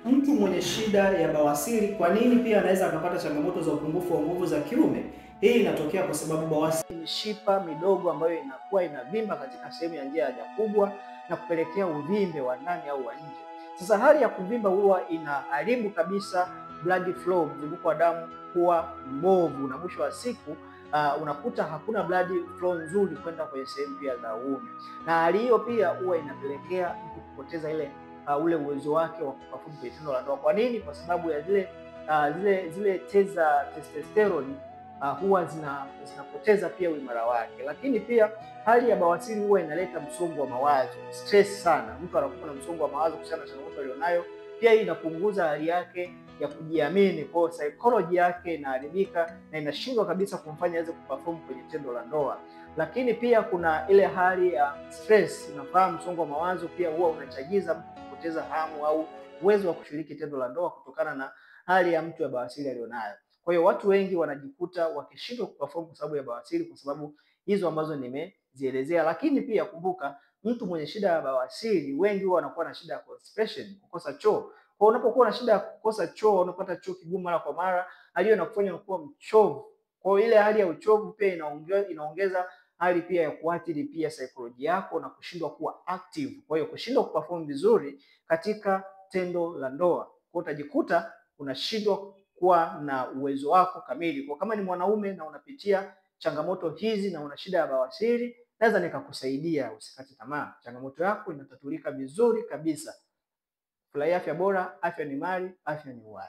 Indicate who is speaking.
Speaker 1: Mtu mwenye shida ya bawasiri, kwa nini pia anaweza akapata changamoto za upungufu wa nguvu za kiume? Hii inatokea kwa sababu bawasiri ni mishipa midogo ambayo inakuwa inavimba katika sehemu ya njia ya haja kubwa na kupelekea uvimbe wa ndani au wa nje. Sasa hali ya kuvimba huwa inaharibu kabisa blood flow, mzunguko wa damu kuwa mbovu, na mwisho wa siku unakuta hakuna blood flow nzuri kwenda kwenye sehemu pia za uume, na hali hiyo pia huwa inapelekea mtu kupoteza ile ule uwezo wake wa kuperform kwenye tendo la ndoa. Kwa nini? Kwa sababu ya zile tezi za testosterone huwa zinapoteza pia uimara wake. Lakini pia hali ya bawasiri huwa inaleta msongo wa mawazo, stress sana. Mtu anakuwa na msongo wa mawazo kuhusiana na changamoto alionayo. Pia hii inapunguza hali yake ya kujiamini, kwa hiyo psychology yake inaharibika na inashindwa kabisa kumfanya aweze kuperform kwenye tendo la ndoa. Lakini pia kuna ile hali ya stress, unafahamu msongo wa mawazo pia huwa unachagiza mtu kupoteza hamu au uwezo wa kushiriki tendo la ndoa kutokana na hali ya mtu ya bawasiri alionayo. Kwa hiyo watu wengi wanajikuta wakishindwa kuperform kwa sababu ya bawasiri, kwa sababu hizo ambazo nimezielezea. Lakini pia kumbuka, mtu mwenye shida ya bawasiri wengi huwa wanakuwa na shida ya constipation, kukosa choo. Kwa unapokuwa na shida ya kukosa choo, unapata choo kigumu mara kwa mara, hali hiyo inakufanya unakuwa mchovu. Kwa hiyo ile hali ya uchovu pia inaongeza hali pia ya kuathiri pia saikolojia yako na kushindwa kuwa active. Kwa hiyo kushindwa kuperform vizuri katika tendo la ndoa. Kwa hiyo utajikuta unashindwa kuwa na uwezo wako kamili. Kwa kama ni mwanaume na unapitia changamoto hizi na una shida ya bawasiri, naweza nikakusaidia, usikate tamaa. Changamoto yako inatatulika vizuri kabisa. Furahia afya bora, afya ni mali, afya ni uhai.